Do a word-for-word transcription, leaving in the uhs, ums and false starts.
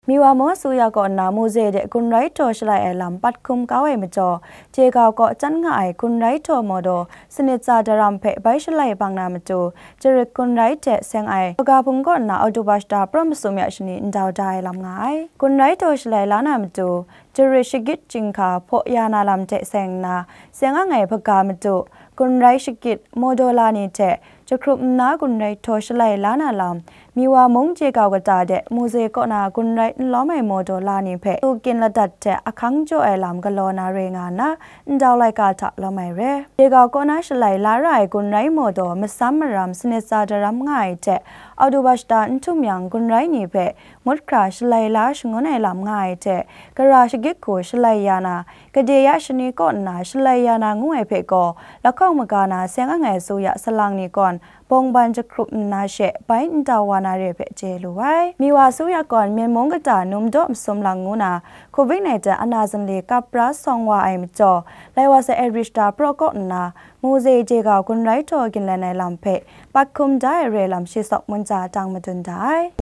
Miwa mung asuya kaw nna Mose de Gunrai htaw shalai ai lam pat hkum kau ai majaw, Jegau kaw chyan nga ai Gunrai htaw Mawdaw sanit tsa daram hpe bai shalai bang na matu, Jarit Gunrai hte seng ai Hpaga hpung kaw nna Oktoba shata pra masum ya shani ndau da ai lam nga ai. Gunrai htaw shalai la na matu, Jarit shagit chyinghka hpaw ya na lam hte seng nna, seng ang ai Hpaga matu, Gunrai shagit, Mawdaw la ni hte jahkrup nna Gunrai htaw shalai la na lam, Miwa mung Jegau kata de Mose kaw na Gunrai n lawm ai Mawdaw la ni hpe tu kyin ladat hte ahkang jaw ai lam galaw na re nga nna, ndau laika hta lawm ai re. Jegau kaw na shalai la ra ai Gunrai Mawdaw masam maram sanit tsa daram nga ai hte, Oktoba shata n htum yang Gunrai ni hpe ngut hkra shalai la shangun ai lam nga ai hte, gara shagit hku shalai ya na, gade ya shani kaw nna shalai ya na ngu ai hpe gaw, lahkawng maga na seng ang ai asuya salang ni kawn, bawng ban jahkrup nna she bai ndau wa na re hpe chye lu ai. Miwa asuya kawn Myen mung kata num daw masum lang ngu na, covid nineteen ana zinli kap pra sawng wa ai majaw, lai wa sa April shata pra kaw nna, Mose Jegau Gunrai htaw ginlen ai lam hpe pat hkum da ai re lam shi sawk munca tang madun da ai.